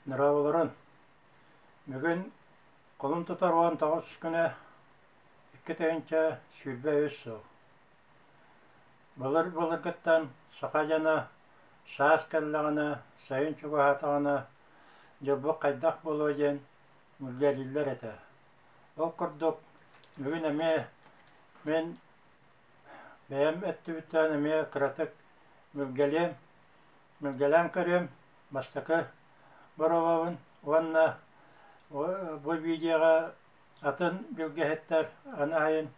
Дорооболорун! Бүгүн кулун тутар 19 күнэ 2023 сыл. Былыр-былыргыттан саха дьоно саас кэллэҕинэ, сайын чугаһаатаҕына дьылбыт хайдах буолуо диэн үлэлииллэр этэ. Ол курдук бүгүн эмиэ мин бэйэм өттүбүттэн эмиэ кыратык билгэлиэм, билгэлээн көрүөм бастакы боруобабын уонна бу видеоҕа атын билгэһиттэр аны аайын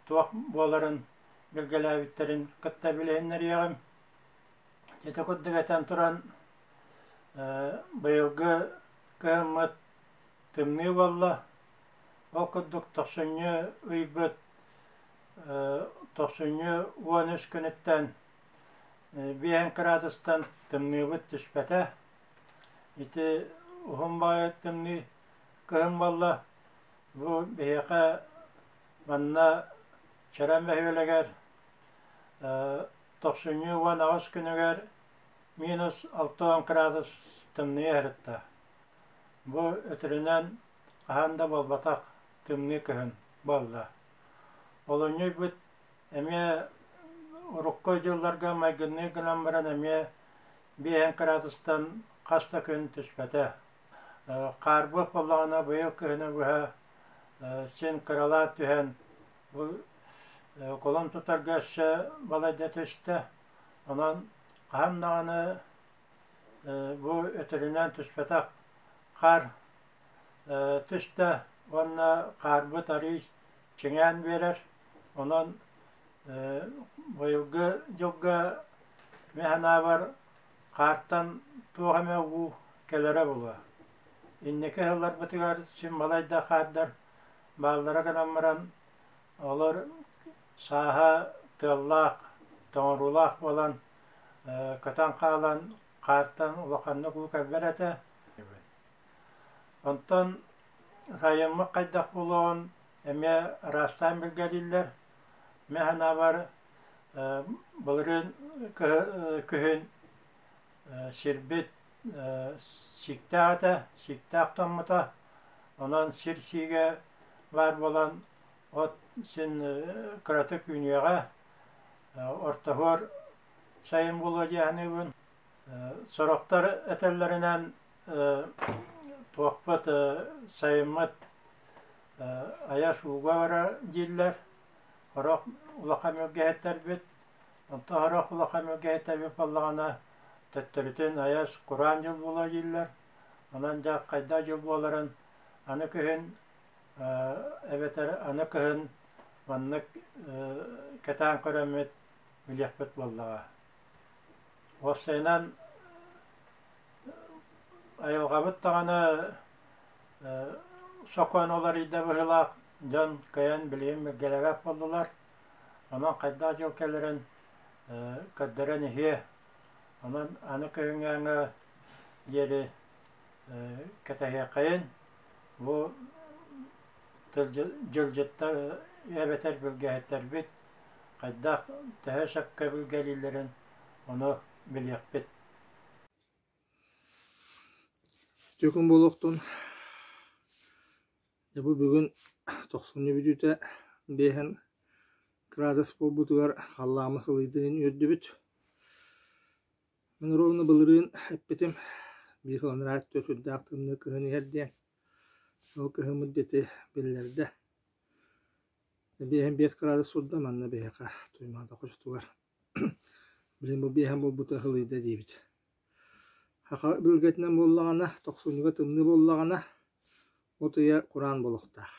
туох буоларын билгэлээбиттэрин кытта билиһиннэриэҕим. Ити курдук этэн туран быйылгы кыһыммыт тымныы буолла. Ол курдук тохсунньу ыйбыт тохсунньу 13 күнүттэн биэһин кыраадыстан тымныыбыт түспэтэ. Ити уһун баҕайы тымныы кыһын буолла. Бу биһиэхэ манна Чөрөм бөһүөлэгэр тохсунньу 18 күнүгэр минус 60 кыраадыс тымныы сырытта. Бу өтөрүнэн хаһан да буолбатах тымныы кыһын буолла. Олунньу ыйбыт эмиэ урукку дьылларга майгынныы гынан баран эмиэ биэһин кыраадыстан хас да күн түспэтэ. Хаарбах буоллаҕына быйыл кыһыны быһа син кыралаан түһэн бу кулун тутарга өссө балайда түстэ. Онон хаһан даҕаны бу өтөрүнэн түспэтэх хаар түстэ уонна хаарбыт арыый чиҥээн биэрэр. Онон быйылгы дьылга мин санаабар хаартан туох эмэ уу кэлэрэ буолуо. Инники сылларбытыгар син балайда хаардар бааллара гынан баран олор сааһа тыаллаах, тоҥоруулаах буолан көтөн хаалан хаартан улаханнык уу кэлбэт этэ. Онтон сайыммыт хайдах буолуоҕун эмиэ араастаан билгэлииллэр. Мин санаабар былырыын күһүн сирбит сииктээх этэ, сииктээх тоҥмута. Онон сир сиигэ баар буолан от син кыратык үүнүөҕэ. Ортоһуор сайын буолуо дии саныыбын. Сорохтор этэллэринэн туохпут сайыммыт айас ууга барар дииллэр. Сорох улахан мөлгэһиттэрбит, онтон сорох улахан мөлгэһиттэрбит буоллаҕына төттөрүтүн айас кураан дьыл буолуо дииллэр. Онон дьэ хайдах дьыл буоларын аны күһүн эбэтэр аны кыһын маннык кэтээн көрөммүт билиэхпит буоллаҕа. Уопсайынан айылҕабыт даҕаны сокуон уларыйда быһыылаах, дьон кыайан билигин билгэлээбэт буоллулар. Онон хайдах дьыл кэлэрин көрдөрөн иһиэ. Онон аны күһүҥҥү диэри кэтэһиэххэйин. Бу дьылдьыттар эбэтэр билгэһиттэрбит хайдах төһө сөпкө билгэлииллэрин ону билиэхпит. Үтүө күн буолуохтун. Дьэ бу бүгүн тохсунньу бүтүүтэ биэһэн кыраадыс буолбутугар халлааммыт сылыйдын үөрдүбүт. Мин ровно былырыын эппитим, биир сыл анараа өттүгэр сүрдээх тымныы кыһын иһэр диэн. Ол кыһыммыт дьэ биллэрдэ. Биэһэн биэс кыраадыс турда манна биһиэхэ Туймаада хочотугар. Билигин бу биэһэн буолбута ыһылыйда диибит. Саха билгэтинэн буоллаҕына, тохсунньуга тымныы буоллаҕына, от ыйа кураан буолуохтаах.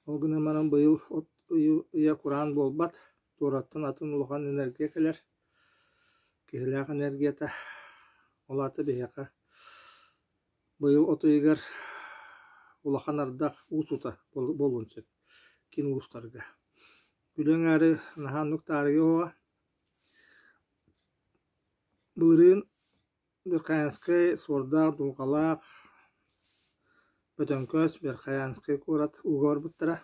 Ол гынан баран быйыл от ыйа кураан буолбат, туораттан атын улахан энергия кэлэр. Киһилээх энергията, ол аата биһиэхэ быйыл от ыйыгар улахан ардах уу сута буолуон сөп киин улуустарга. Үлэ аҥаары наһаа оннук таарыйа оһоҕо. Былырыын Верхоянскай суордаах дулҕалаах Бөтөҥкөс Верхоянскай куорат ууга барбыттара.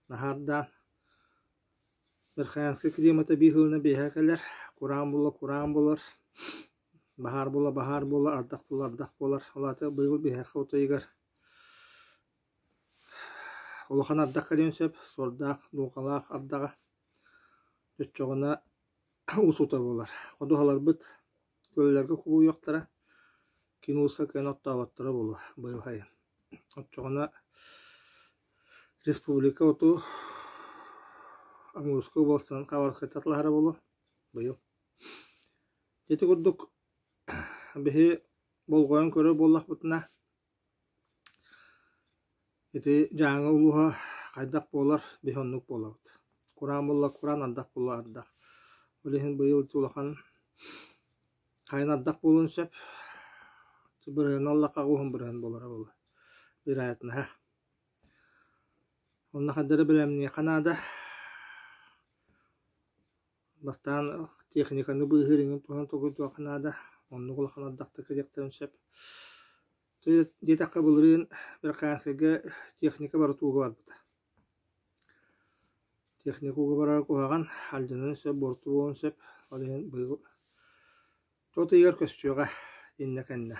Наһаардаан Верхоянскай климата биир сылынан биэһэ кэлэр, кураан буолла кураан буолар. Баһаар буола баһаар буолар, ардах буола ардах буолар. Ол аата быйыл биһиэхэ от ыйыгар улахан ардах кэлиэн сөп, суордаах, дулҕалаах ардаҕа. Оччоҕуна уу суута буолар. Ходуһаларбыт көлөлөргө кубулуйуохтара, киин улууска кыайан оттооботторо буолуо быйыл сайын. Оччоҕуна республика оту Амурскай уобаластан Хабаровскайтан атылаһара буолуо быйыл. Ити курдук биһи болҕойон көрөр буоллахпытына ити Дьааҥы улууһа хайдах буолар, биһи оннук буолабыт. Кураан буолла кураан, ардах буолла ардах. Ол иһин быйыл улахан хайын ардах буолуон сөп. Бырыһыан аллахха уһун бырыһыан буолара буолуо. Вероятноһа. Онно хайдары бэлэмниэххэ наада. Бастаан техниканы быыһыыр иҥин туһунан толкуйдуохха наада. Оннук улахан ардахта кэлиэхтэрин сөп. Диэтэххэ былырыын Верхоянскайга техника барыта ууга барбыта. Техника ууга барара куһаҕан, алдьаныан сөп, буорту буолуон сөп. Ол иһин быйыл от ыйыгар көстүөҕэ иннэ-кэннэ.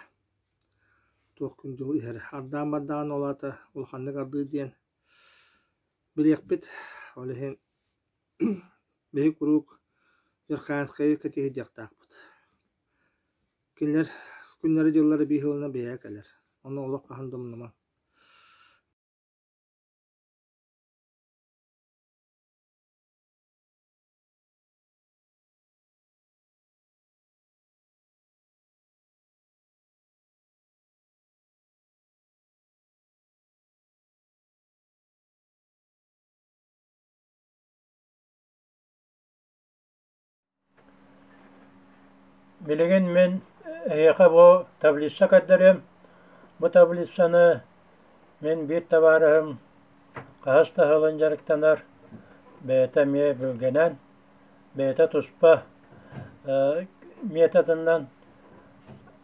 Туох күн-дьыл иһэр. Ардаан бардаҕына ол аата улаханнык ардыы диэн билиэхпит. Ол иһин биһи куруук Верхоянскайы кэтиһиэхтээхпит. Кинилэр күннэрэ-дьыллара биир сылынан биһиэхэ кэлэр. Ону олох хаһан да умнумаҥ. Билигин мин эһиэхэ бу таблица көрдөрүөм. Бу таблицаны мин биир табаарыһым хаһыс да сылын дьарыктанар, бэйэтэ эмиэ билгэнэн, бэйэтэ туспа методынан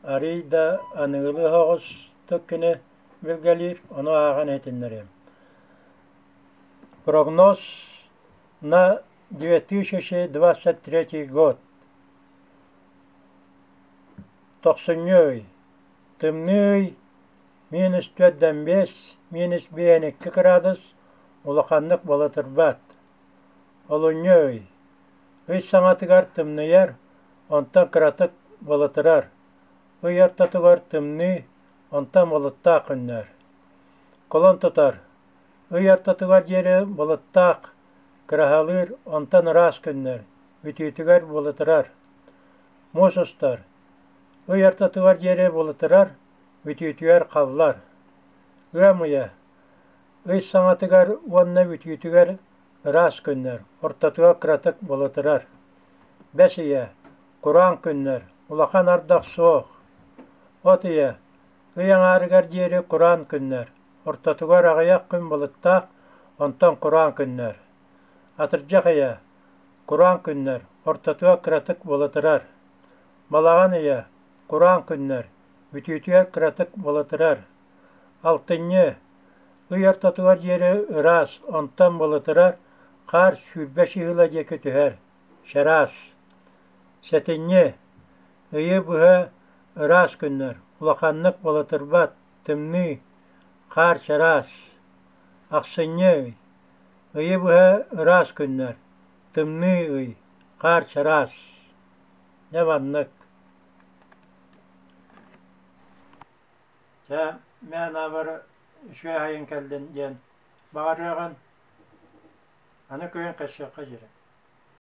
арыый да аныгылыы соҕустук кини билгэлиир, ону ааҕан иһитиннэриэм. Прогноз на 2023 год. Тохсунньу ый. Тымныы ый минус 4,5, минус 1,2 кыраадыс улаханнык балытырбат. Олунньу ый. Ый саҥатыгар тымныйар, онтон кыратык балытырар. Ый ортотугар тымныы, онтон былыттаах күннэр. Кулун тутар. Ый ортотугар диэри былыттаах, кыраһалыыр, онтон ыраас күннэр, бүтүүтүгэр былытырар. Муус устар. Ый ортотугар диэри былытырар, бүтүүтүгэр халлар. Ыам ыйа. Ый саҥатыгар уонна бүтүүтүгэр ыраас күннэр, ортотугар кыратык былытырар. Бэс ыйа. Кураан күннэр, улахан ардах суох. От ыйа. Ый аҥаарыгар диэри кураан күннэр, ортотугар аҕыйах күн былыттаах, онтон кураан күннэр. Атырдьах ыйа, кураан күннэр, ортотугар кыратык былытырар. Балаҕан ыйа, кураан күннэр, бүтүүтүгэр кыратык былытырар. Алтынньы, ый ортотугар диэри ыраас, онтон былытырар, хаар 20 чыһыла диэки түһэр, чараас. Сэтинньи, ыйы быһа ыраас күннэр, улаханнык былытырбат, тымныы, хаар чараас. Ахсынньы ый, ыйы быһа ыраас күннэр, тымныы ый, хаар чараас. Дьэ маннык. Чэ, мин анаабар үчүгэй аһайын кэллин диэн баҕарыаҕын, аны күһүн көрсүөххэ дьиэри.